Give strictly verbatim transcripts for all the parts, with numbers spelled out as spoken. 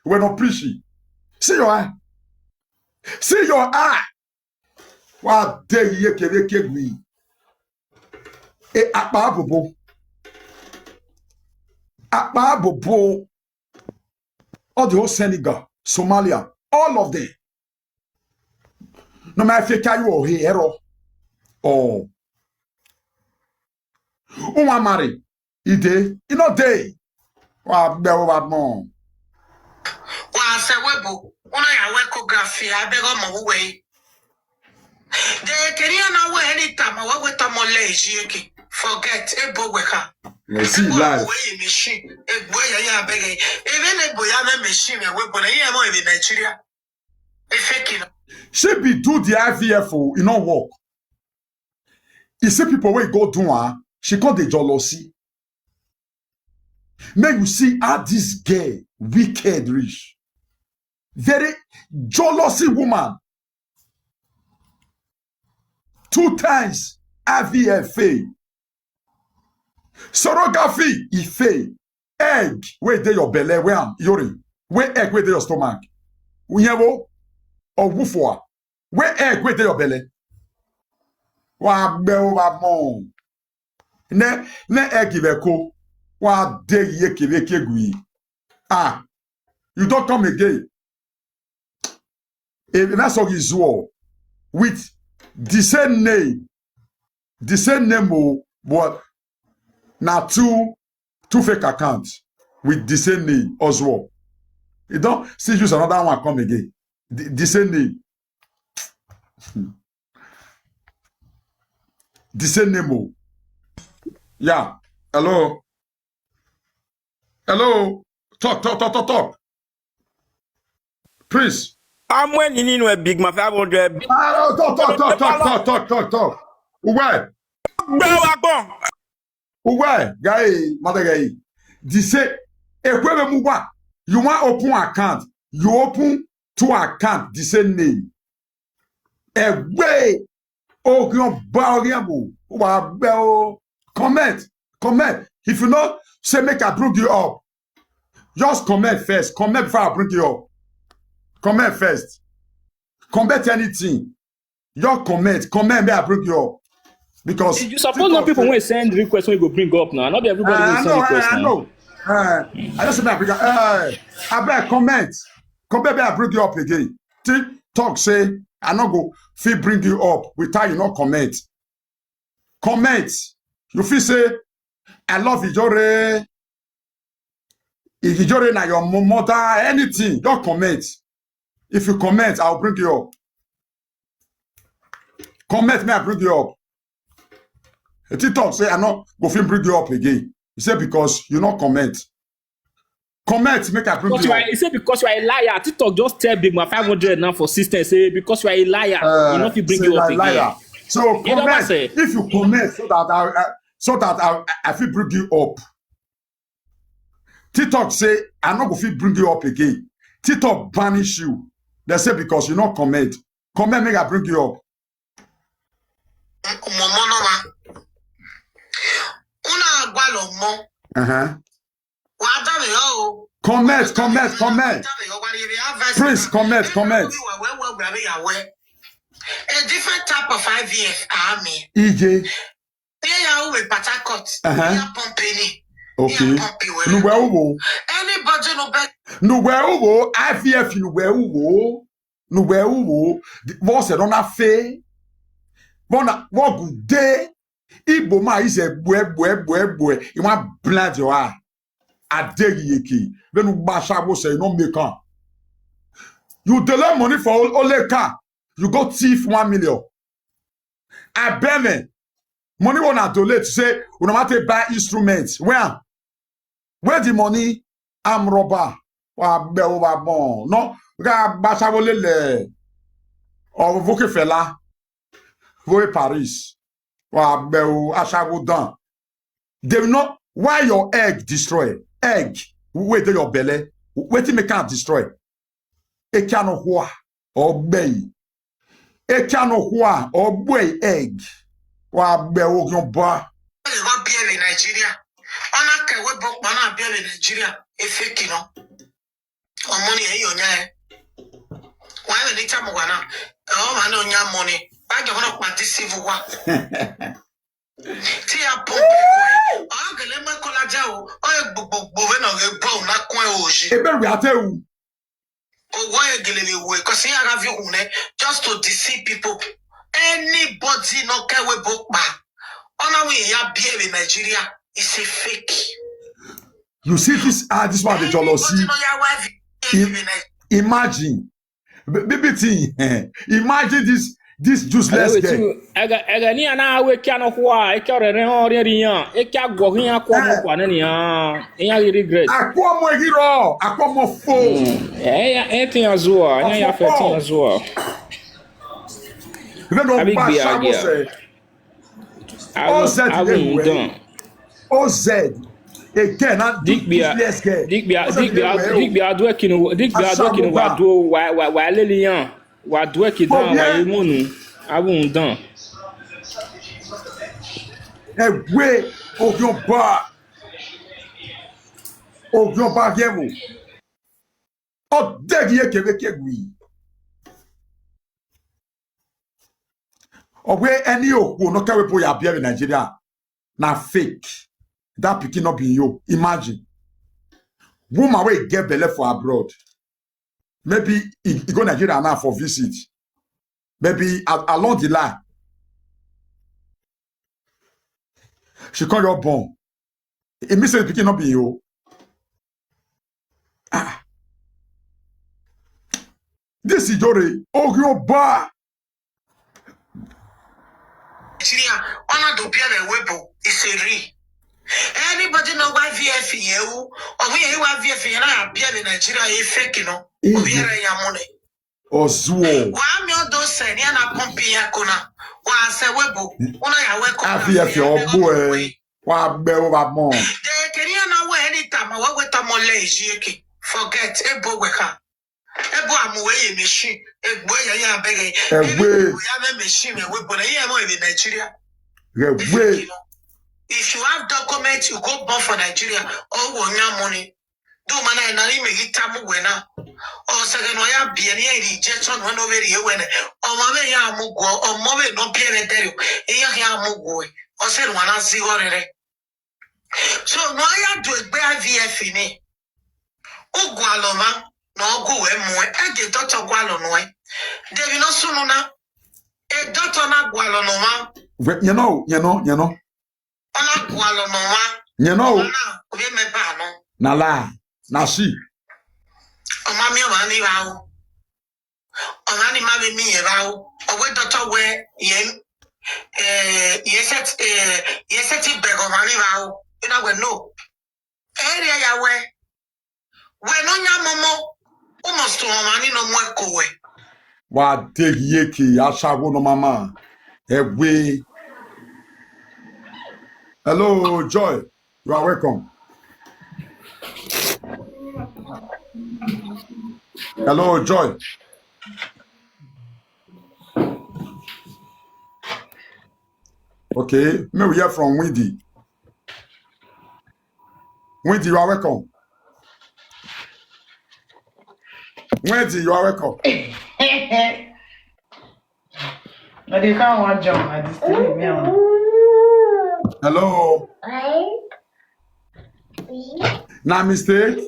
We're not preaching. See your eye. See your eye. Wa de ye kere kegwi. E akpa bobo. Akpa bobo. All the whole Senegal, Somalia, all of them. No matter if you carry or here or. Uma marry. Ide. You know they. Wa be wa mo. Wa se webo. Una ya we ecography. I beg on my way. The Kenya na we any time. I we to mo le jieke. Forget. Ebo we ka. You see life. We machine. Egbo ya ya beg. Even egbo ya na machine. We bo na ya mo in Nigeria. E fake it. She be do the I V F o, e no work. You see people wey go do am, she come dey jealousy. Make you see how this girl wicked reach. Very jealousy woman. Two times I V F fail. Surrogacy, e fail. Egg wey dey your belle, where am, Yori? Where egg wey dey your stomach? Unyewo or wufua? Where egg wey dey your belle? Wa be wa mo. Ne ne egg be ko. Wa de ye kere kegwi. Ah, you don't come again. If that's all is war with the same name, the same name, oh, but now two two fake accounts with the same name as well. You don't see use another one come again. The, the same name. The same name. Oh. Yeah. Hello. Hello. Talk, talk, talk, talk, talk. Please. Amwe nini nwe big ma five hundred. Ah, talk, talk, talk, talk, talk, talk, talk, talk. Uwe. Gbe wa gbon. Uwe, guy, mother guy. They say, ekwebe mugwa. You want open account. You open two account, the same name. Ewe. Ogion ba ogion bo. Wa be o. Comment. Comment. If you know, say make I bring you up. Just comment first. Comment before I bring you up. Comment first. Comment anything. Your comment. Comment, may I bring you up. Because You suppose know people when send request when you go bring up now. Not be everybody I will send know, request I, I now. know. Uh, I just say, Africa. Uh, I beg comment. Comment, may I bring you up again. Think talk say I not go feel bring you up without you not comment. Comment. You feel say I love Ijore. If Ijore na your mo- mother, anything, don't comment. If you comment, I'll bring you up. Comment, may I bring you up? A TikTok say I not go feel bring you up again. He said because you not comment. Comment, make I bring Because you you up. are, he said because you are a liar. TikTok just tell Big Man five hundred now for system. Say because you are a liar, Uh, you not fit bring say you up lie, again. liar. So You know what I comment say? If you comment so that I, I so that I, I feel bring you up. TikTok say I not go feel bring you up again. TikTok banish you. They say because you not comment. Comment, make I bring you up. Momo no ma. Una agwa lo mo. Uh-huh. Wa da me o. Comment, comment, comment. Da me o, wa re be advice. Please comment, comment. Wa we wa we ya we. A different type of I V F army. E J. Here ya we Patakot. Uh-huh. Ya company. Okay. Ya company we. Nugbe uwo. Anybody no bet. Nugbe uwo. I V F nugbe uwo. Nugbe uwo. What's it on a fe? What good day? Igbo ma is a bwe bwe bwe bwe. You want blind your eye. I dare you, yeke. Then you bash up say no make am. You delay money for all, all car. You go thief one million. I bet me money wanna donate. Say we no matter buy instruments. Where? Where the money? I'm robber. Wa be o wa bon. No, ga bash up lele. Or voke fela. Voke Paris. Wa be o ashago down. They will not. Why your egg destroy? Egg. Where dey your belly? Where to make am destroy? E can no hua or bay. E can no hua or bay egg. Wa be o yon ba. They go be in Nigeria. Ona ke we bo na be in Nigeria. E fake no. Ọmọ ni ẹ̀yin ọ̀nyá ẹ̀. Wọ́n á lè ní táàmù wà náà. Ẹ̀họ́ wà ní ọ̀nyá mọ́ ni. Báàgì ọ̀hún náà pàdé sí fún wa. Tí a pọ̀ bẹ́ẹ̀ kọ́ ẹ̀. Ọ̀hún gẹ̀lẹ́ mọ́ kọ́lá jẹ́ o. Ó yẹ gbogbogbò fẹ́ náà rẹ̀ bọ́ òun náà kún ẹ̀ òòjì. Ebe we are tell you. Owó ẹ̀ gẹ̀lẹ́ lè wò ẹ̀ kọ́ sí yàrá fi hùn ẹ̀ just to deceive people. Anybody no care we book pa. Ọ̀nà wí ìyá bí èrè Nàìjíríà is a fake. You see this, ah, this one, the jealousy. Anybody no yà wá fi èrè Nàìjíríà. Imagine. B-, B B T, eh, imagine this, this useless girl. Ega, ega ni ana awe kia no kwa, e kia re re ho re ri yan, e kia gwo hin akwa mo kwa ne ni an, e ya regret. Akwa mo hiro, akwa mo fo. Mm. E ya, e tin azua, e ya fe tin azua. Even though Abi gbe agia. O Z I won't done. O Z. Again, not Digbia, useless girl. Digbia, O Z Digbia, we were. Digbia do ekinu, Digbia do ekinu wa Asamoah. Do wa, wa, wa lelian. Wa do ekidan, wa imunu. I won't done. Ewe, Ogionba. Ogionba Gemo. O degi ekebe kegwi. Ogwe any okwu no kewe po ya bia in Nigeria. Na fake. That pikin no be you. Imagine. Woman wey get belle for abroad. Maybe he, he go Nigeria now for visit. Maybe a-, along the line. She call your born. It means the pikin no be you. Ah. This is Ijore. Ogioba. Nigeria, honor to be a webo is a re. Anybody know why V F yeu? Or we why V F yeu na be a Nigeria e fake no. Obiara ya money. Ozuo. Wa mi odo se ni ana pump ya kona. Wa se webo. Una ya weko. A V F your boy. Wa be wa mo. De keri ana we anytime wa we to mo le ejie ke. Forget ebo we ka. Ebo amu we ye machine. Egbo ya ya bege. Egbe. Ebo ya me machine we webo na ye mo in Nigeria. Egbe. If you have documents, you go born for Nigeria. Or wo nya money. Do mana na ime gitamu wena. O sege no ya bie ni rejection wena o veri ewene. O ma ve ya mugo, o mo ve no bie ve derio. E ya ya mugo. O se no na si gorere. So no ya do egbe I V F ni. Ugwalo ma no gu we mu e. E de doctor gwalo no e. De bi no sunu na. E doctor na gwalo no ma. You know, you know, you know. Ona gwalo no ma. You know. Ona obi me ba no. Na la. Na si. O ma mi o ma ni ba o. O ma ni ma mi mi ye ba o. O we doctor we ye. Eh, ye set, eh, ye set it back o ma ni ba o. You know we no. Area ya we. We no nya momo. Almost to o ma ni no mo ko we. Wa degi yeke ashawo no mama. Ewe. Hello, Joy. You are welcome. Hello, Joy. Okay, may we hear from Windy. Wendy, you are welcome. Wendy, you are welcome. I dey come one jump at this thing, me on. Hello. Na mistake.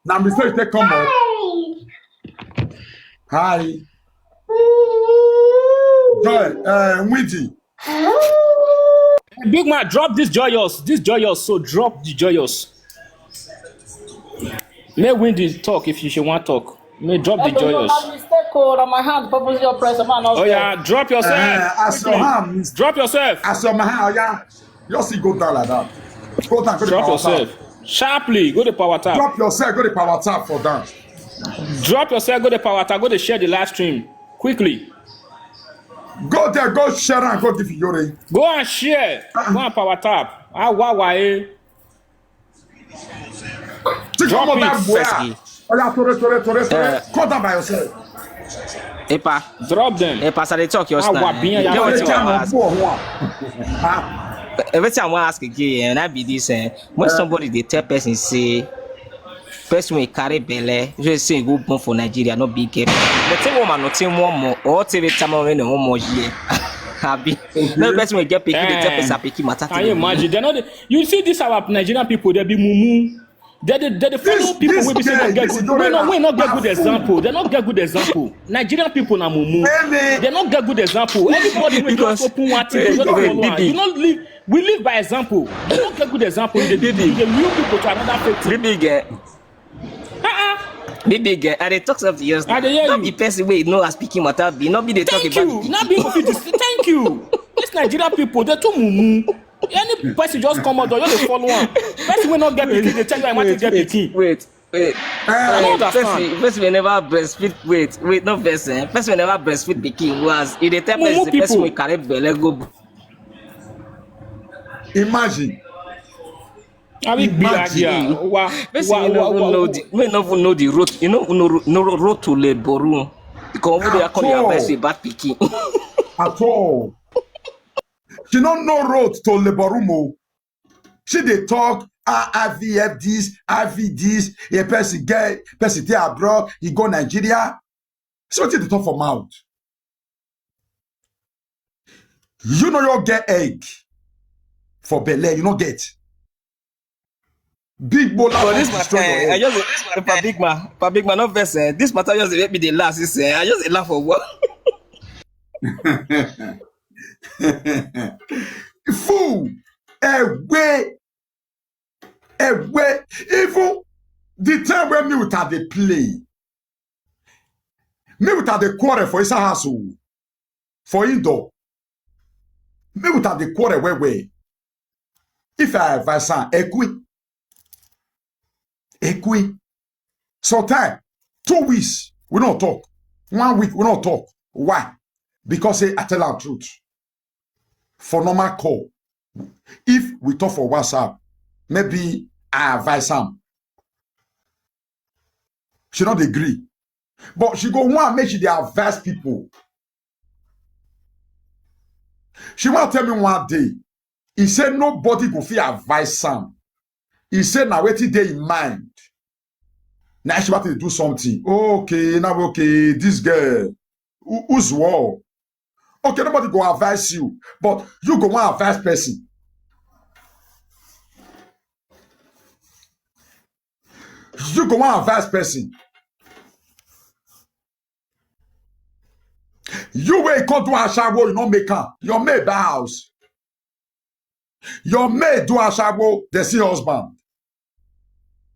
Na mistake take come up. Hi. Joy, uh, Windy. Big man, drop this joyous. This joyous, so drop the joyous. May Windy talk if she want talk. May drop the joyous. Mistake, oh, on my hand, purposely oppressed, man. Oh yeah, drop yourself. Uh, as your hand, drop yourself. As your hand, oh yeah. Just see go down like that. Go down, go drop yourself. Sharply, go the power tap. Drop yourself, go the power tap for down. Drop yourself, go the power tap, go the share the live stream quickly. Go there, go share and go give Yori. Go and share. Uh-uh. Go and power tap. Ah, why, why? Drop it. Oya, tore, tore, tore, tore. Uh, come down by yourself. Epa. Drop them. Epa, so they talk your style. Ah, you get what you want. Ah. Everything I wan ask again, eh, na be this, eh, when somebody dey tell person say person wey carry belle, wey say e go born for Nigeria, no be get. But say woman no think one more, or say wey tell me when no one more year. Abi, no person wey get pikin dey tell person pikin matter. Can you imagine? They no dey, you see this our Nigerian people, they be mumu. They dey, they dey follow people wey be say no get good, wey no, wey no get good example. They no get good example. Nigerian people na mumu. They no get good example. Everybody wey just open one thing, they just follow am. You no live. We live by example. They no get good example. They dey, they dey lure people to another faith. Big big, eh? Uh-uh. Big big, eh? I dey talk something yesterday. I dey hear you. No be person wey know as pikin matter be. No be dey talk about pikin. Thank you. Not being fit to say thank you. This Nigerian people, they too mumu. Any person just come out, you dey follow am. Person wey no get pikin, they tell you, "I want to get pikin." Wait, wait. I don't understand. Person, person wey never breastfeed, wait, wait, no vex, eh? Person wey never breastfeed pikin, who has, e dey tell person, person wey carry belle go. Imagine. Abi be like, yeah, wa, person wey no even know the, wey no even know the road, you know, no, no road to labor room. You come over there, come your advice about pikin. At all. She no know road to labor room o. She dey talk, ah, I V F this, I V this, a person get, person dey abroad, he go Nigeria. So wetin dey talk for mouth? You know you get egg for belle, you no get. Big bola. For this matter, eh, I just, for big man, for big man, no vex, eh. This matter just dey make me dey laugh, eh. I just dey laugh for what? Fool! Away! Away! Even the time when me with her dey play, me with her dey quarrel for inside house o, for indoor. Me with her dey quarrel well well. If I advise her, ekwe, ekwe. Sometime, two weeks, we no talk. One week, we no talk. Why? Because say I tell her truth. For normal call, if we talk for WhatsApp, maybe I advise am. She no dey gree. But she go wan make she dey advise people. She wan tell me one day, he say nobody go fit advise am. He say na wetin dey in mind. Now she want to do something. Okay, now okay, this girl, who, who's war? Okay, nobody go advise you, but you go wan advise person. You go wan advise person. You wey come do ashawo, you no make am. Your maid buy house. Your maid do ashawo, they see husband.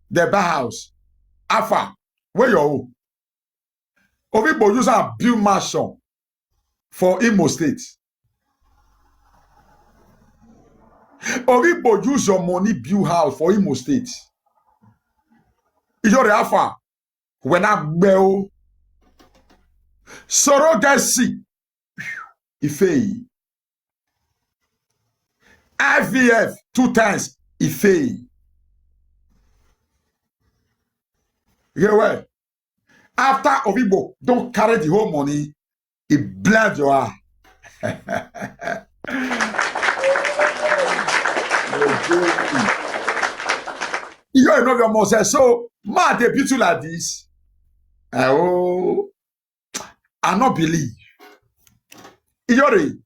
They buy house. Alpha, where your own? Ovibo use am build mansion for Imo State. Ovibo use your money build house for Imo State. Ijore Alpha, when I bell, Soro get sick, he fail. I V F two times, he fail. Hear well. After Ovibo don carry the whole money, he blind your eye. You know your must say, so man dey beat you like this. Oh, I no believe. Iyore,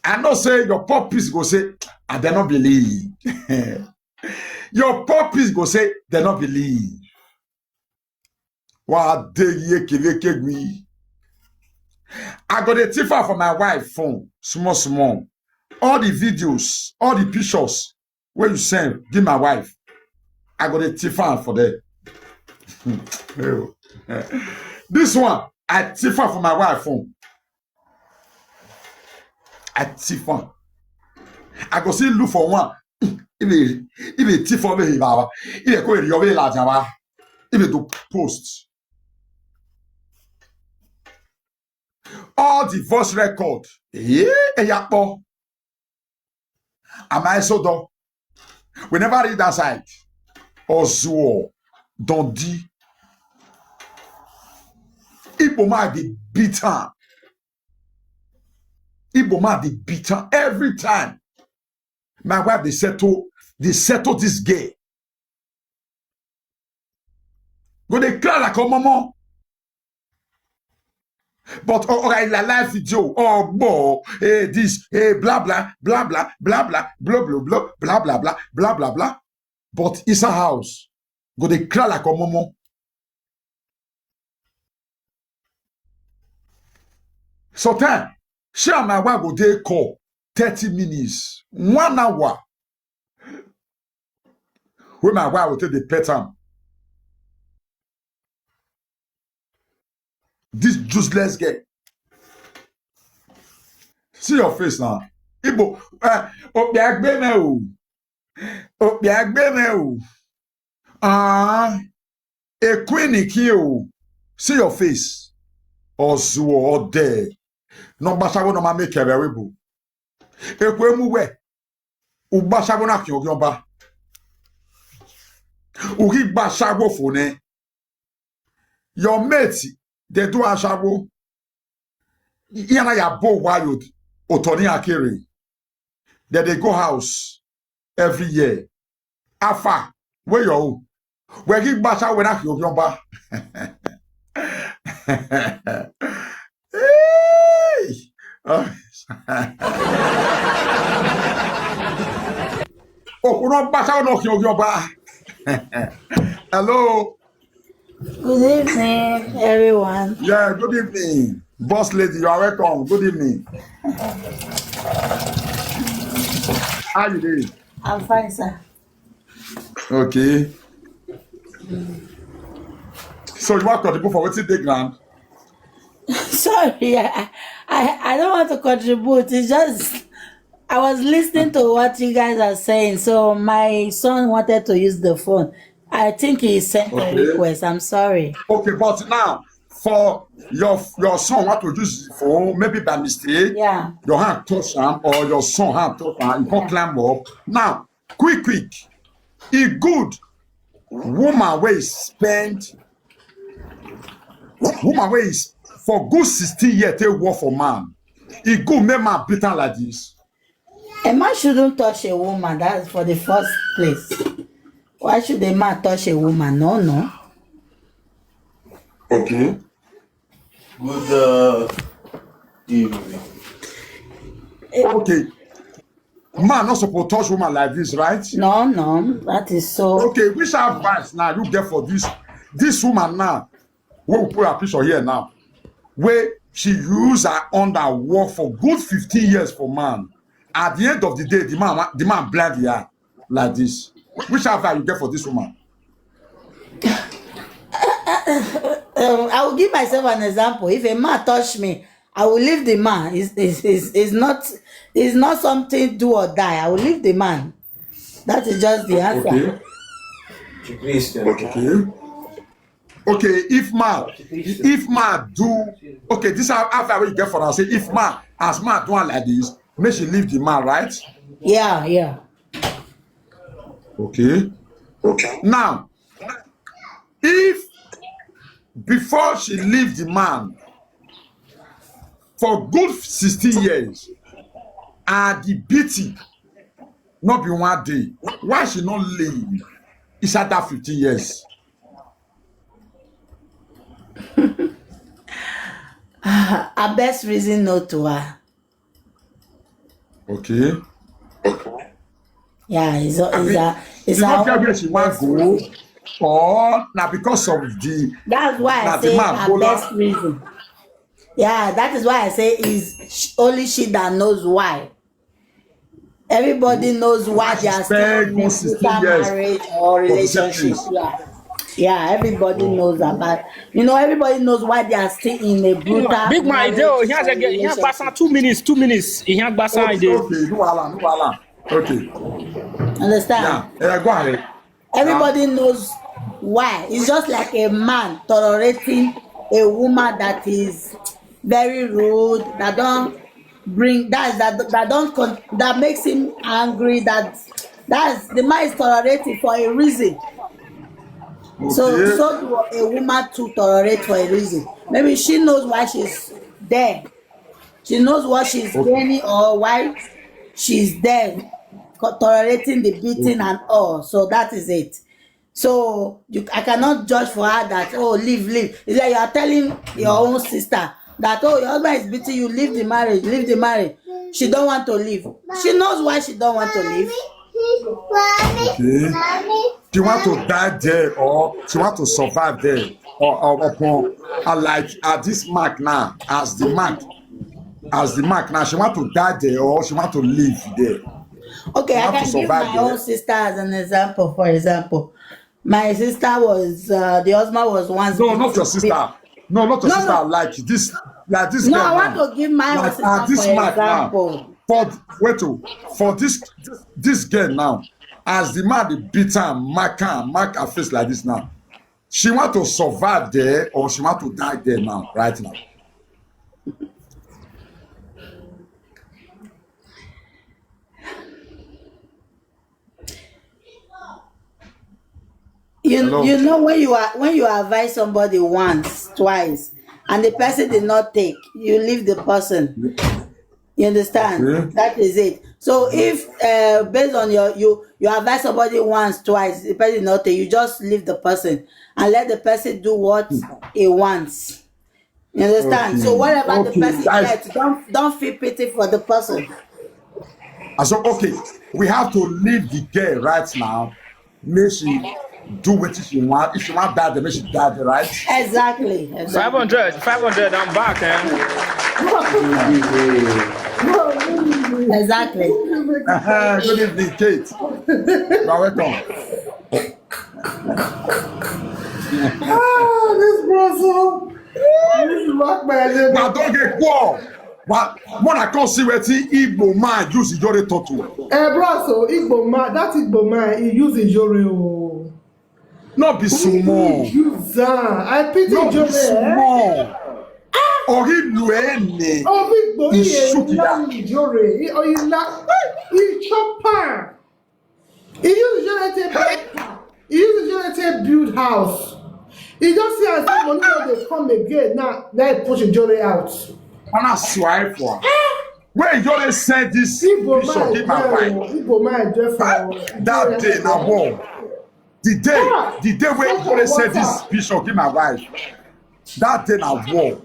I know say your puppies go say, "Ah, they no believe." Your puppies go say, "They no believe." Wa dey here, kevekegwi. I go dey thief am for my wife phone, small, small. All the videos, all the pictures wey you send give my wife, I go dey thief am for there. This one, I thief am for my wife phone. I thief am. I go see look for one. If they, if they thief over here, baba. If they go here, you will laugh, baba. If they do post. All the voice record. Yeah, eyapo. Am I so dumb? We never read that side. Ozuo, Dundee. Igbo man dey beat am. Igbo man dey beat am every time. My wife dey settle, dey settle this girl. Go dey cry like a mama. But oh, oh, I la live video. Oh, boy, eh, this, eh, blah, blah, blah, blah, blah, blah, blah, blah, blah, blah, blah, blah, blah, blah, blah. But inside house, go dey cry like a mama. So time, she and my wife go dey call thirty minutes, one hour. When my wife will take the pet am. This useless girl. See your face now. Igbo, eh, obi agbe me o. Obi agbe me o. Ah, a queen in o. See your face. Ozuo, ode. No gbashawo no ma make a very boo. Ekwe mu we. Ugbashawo na kin ogi oba. Ugi gbashawo fo ne. Your mate, they do ashawo. Yana ya bo wild. Otoni akere. Then they go house every year. Afa, where you? Where he gbashawo na kin ogi oba. Hey! Oh. Oh, no gbashawo na kin ogi oba. Hello. Good evening, everyone. Yeah, good evening. Boss lady, you are welcome. Good evening. How you doing? I'm fine, sir. Okay. So you want to contribute for wetin dey ground? Sorry, I, I, I don't want to contribute. It's just I was listening to what you guys are saying. So my son wanted to use the phone. I think he sent a Okay. request. I'm sorry. Okay, but now for your your son want to use the phone, maybe by mistake, Yeah. your hand touch am or your son hand touch am, you can't Yeah. climb up. Now, quick, quick, e good woman wey spend woman wey is for good sixteen years take work for man. E good make man beat am like this. A man shouldn't touch a woman. That's for the first place. Why should a man touch a woman? No, no. Okay. Good uh, evening. Okay. Man not supposed to touch woman like this, right? No, no, that is so. Okay, which advice now you get for this this woman now? We will put her picture here now. Where she use her under work for good fifteen years for man. At the end of the day, the man the man blind the eye like this. Which advice you get for this woman? Um, I will give myself an example. If a man touch me, I will leave the man. It's, it's, it's, it's not it's not something do or die. I will leave the man. That is just the answer. Okay. Okay. Okay, if man, if man do, okay, this how how far we get for us. Say if man, as man do am like this, make she leave the man, right? Yeah, yeah. Okay. Okay. Now, if before she leave the man for good sixteen years, and the beating not be one day, why she not leave inside that fifteen years? Her best reason not to her. Okay. Yeah, it's a, it's a, it's you don't get where she want go, or now because of the that's why I say her best reason. Yeah, that is why I say is only she that knows why. Everybody knows why they are still in a marriage or relationship. Yeah. Yeah, everybody knows about. You know, everybody knows why they are still in a brutal. Big man, marriage or relationship. Two minutes, two minutes. Okay, okay, no wahala, no wahala. Okay. Understand? Yeah, yeah, go ahead. Everybody knows why. It's just like a man tolerating a woman that is very rude, that don't bring that that that don't con- that makes him angry. That that's the man is tolerating for a reason. So Okay. so do a woman to tolerate for a reason. Maybe she knows why she's there. She knows what she's Okay. gaining or why she's there. co- tolerating the beating and all. So that is it. So you, I cannot judge for her that, oh, leave, leave. It's like you are telling your own sister that, oh, your husband is beating you, leave the marriage, leave the marriage. She don't want to leave. She knows why she don't want to leave. Okay. She want to die there, or she want to survive there, or, or upon, uh, like, at this mark now, as the mark, as the mark now, she want to die there, or she want to live there. Okay, I Not to can give survive my there. Own sister as an example. For example, my sister was, uh, the husband was once. No, not your sister. No, not your No, sister. no. Like this, like this No, girl I want now. To give my own Like, sister at this for mark now. Example. For, wait, oh, for this, this, this girl now, as the man dey beat her, mark her, mark her face like this now. She want to survive there, or she want to die there now, right now. You Hello? You know, when you are when you advise somebody once, twice, and the person did not take, you leave the person. You understand? Okay. That is it. So if, uh, based on your you you advise somebody once, twice, the person did not take, you just leave the person and let the person do what he wants. You understand? Okay. So whatever okay. The person gets, don't don't feel pity for the person. I said, okay, we have to leave the girl right now. Make she do what she want. If she want that, then make she die, right? Exactly. Exactly. Five hundred, five hundred, I'm back, eh? Exactly. Uh-huh. Good evening, Kate. You're welcome. Ah, this bro so. This is back by the. But don't get poor. But when I come see wetin Igbo man use Ijore talk to. Eh, bro, so Igbo man, that Igbo man, he use Ijore o. No be small. Use am. I pity Ijore. No be small. Ori lu ene. Ori Igbo he shook ya. Ijore. He, oh, he la. He chop am. He use Ijore take build. He use Ijore take build house. He just see as if money no dey come again. Now, now he push Ijore out. Una swai for. When Ijore send this picture give my wife. Igbo man, Igbo man, that day na war. The day, ah, the day when Ijore send this picture give my wife. That day na war.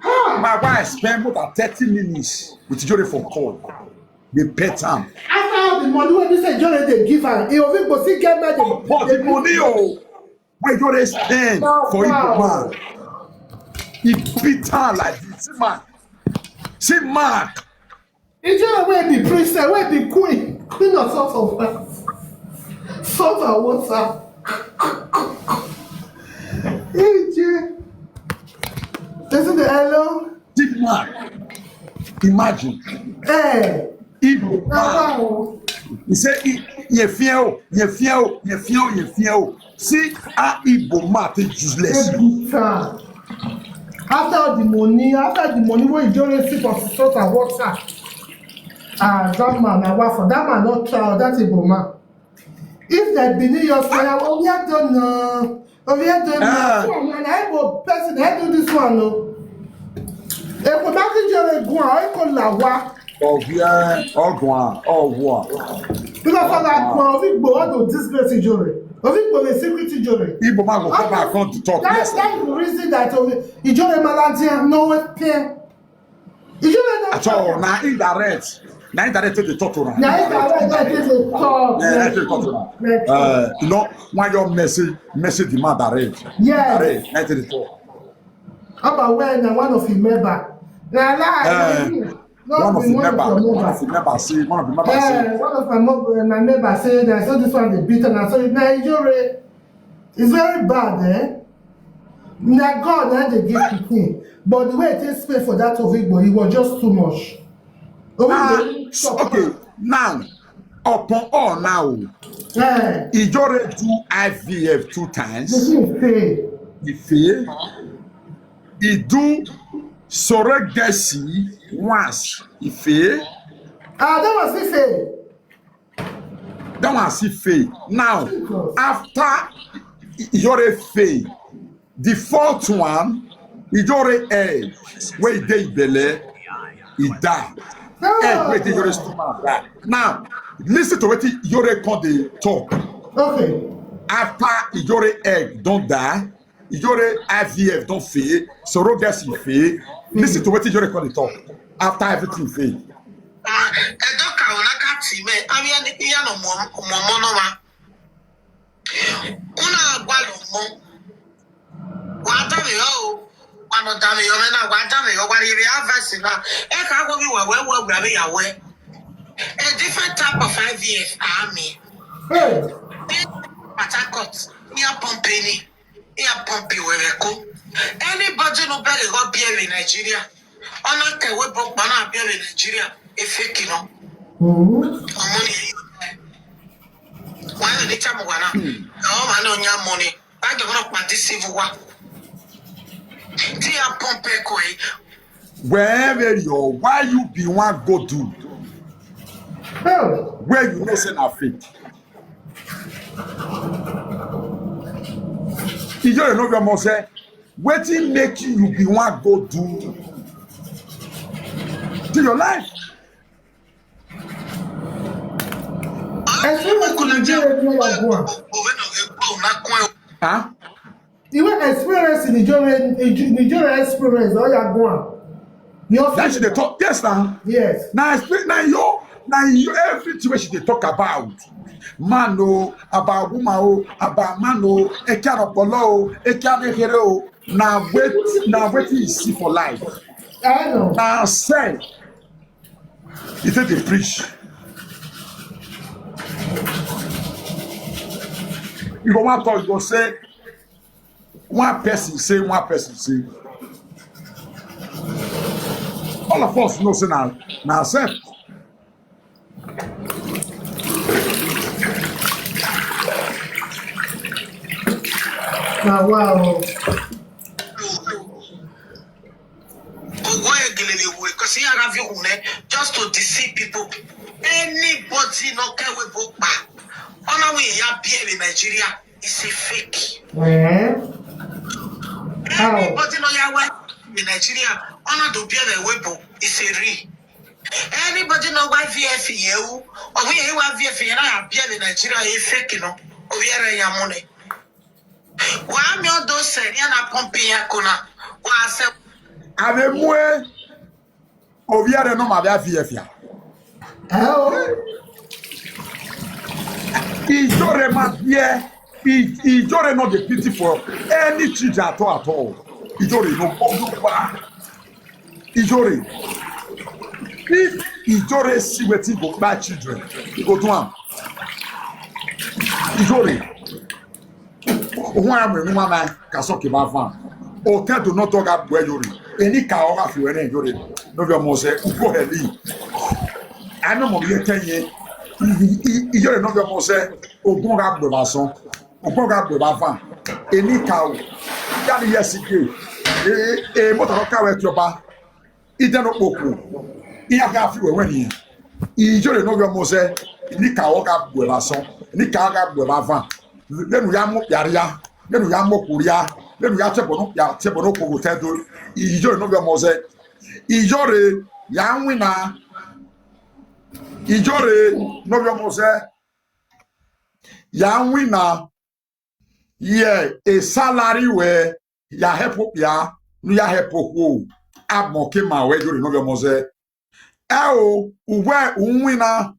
My wife spend more than thirty minutes with Ijore for call. Dey pet am. After all the money wey be say Ijore dey give am, he go fit go still get money. But the money o, wey Ijore spend for Igbo man, he beat am like this. See man, see man. Ijore wey be princess, wey be queen, queen of salt of salt and water. Ije. Is it the hello? Deep man. Imagine. Eh. Igbo man. He say, "Ye fiel, ye fiel, ye fiel, ye fiel." See how Igbo man take useless. After all the money, after the money wey you don see for salt and water, ah, that man na waffle. That man no try, that Igbo man. If they believe your fire, oh, we are done now. Oh, we are done now. Ah. This one, na Igbo person, I do this one, no. If we not enjoy the go, I call la wa. Ọ̀gbìn ọ̀gbìn ọ̀wọ̀. Because of that, Igbo want to disgrace Ijore. Igbo dey secret Ijore. Igbo man go come back come to talk. That's the reason that Ijore Malantia no way pay. Ijore no at all. Na indirect. Na indirect take dey talk to am. Na indirect take dey talk. Yeah, take dey talk to am. Uh, you know, when your message message the man direct. Yes. Direct, na take dey talk. How about when na one of him member? Na lie. Uh, One of the member, one of the member say, one of the member say, eh, one of my member, my member say that so this one dey beat am, so na Ijore. It's very bad, eh? Na God na dey give pikin, but the way it take spend for that Ovigbo, it was just too much. Ah, okay, now upon all now, eh. Ijore do I V F two times. He fail. He do surrogacy once. He fail. Ah, that was he fail. That one still fail. Now, after Ijore fail, the fourth one, Ijore egg wey dey belle, e die. Egg wey dey Ijore stomach die. Now, Listen to wetin Iyore come dey talk. Okay. After Iyore egg don die, Iyore I V F don fail, surrogacy fail. Listen to wetin Iyore come dey talk after everything fail. Edoka onaka time ami ani iya no mo mo no ma. Una agwa lo mo. Wa da mi o. Wa no da mi o me na wa da mi o wa ri ri avesi na. E ka go bi wa we we we ya we. A different type of I V F army. Hey. Patakot. Ni a pompeni. Ni a pompi we we ko. Anybody no bere go be in Nigeria. Ona ke we bo pa na be in Nigeria. E fake no. Mm-hmm. Omo ni. Wa ni cha mo wa na. O ma no nya money. Ba de no pa this civil war. Ti a pompe ko e. Wherever you, why you be one go do Oh. where you know say na fake? Iyore no be more say wetin make you be one go do to your life? Explain to Nigeria where you are going. Huh? You will experience in Nigeria, Nigeria experience, all you are going. You That she dey talk, yes na. Yes. Na explain na you na you everything wey she dey talk about. Man o, about woman o, about man o, eke anopolo o, eke anekere o. Na wait na wetin you see for life. I know. Na sell. You take dey preach. You go wan talk, you go say one person say one person say. All of us know say na na self. Now, wow. Ogo egelele we because he have you ne just to deceive people. Anybody no care we book pa. Ona we ya be in Nigeria is a fake. Eh? Anybody no ya wa in Nigeria. Ona do be a webo is a real. Anybody no wa V F yeu. Or we wa V F yeu na be in Nigeria is fake no. Or we are ya money. Wa mi o do se ni na pompi ya kuna. Wa se Ave mue oviare no ma via via via. Oh. Ijore ma vie. I- Ijore no dey pity for any children at all at all. Ijore no no pa. Ijore. If Ijore see wetin go kpai children, he go do am. Ijore. Ohun ya mwe numa na kaso ke ba fan. O te do not talk about Ijore. Eni ka o ga fi were Ijore. No be mo se uko heli. Ano mo ye kenye. Ijore no be mo se ogun ga gbe ba son. Ogun ga gbe ba fan. Eni ka o. Ya ni yes ke. E e mo ta ka we ti oba. Ide no poku. Iya ka fi we we ni. Ijore no be mo se. Ni ka o ga gbe ba son. Ni ka o ga gbe ba fan. Lenu ya mo yaria. Lenu ya mo kuria. Lenu ya chebo no ya chebo no ko te do. Ijore no be mo se. Ijore ya wina. Ijore no be mo se. Ya wina. Ye a salary we ya help ya no ya help ko. Amo ke ma we Ijore no be mo se. E o uwe unwina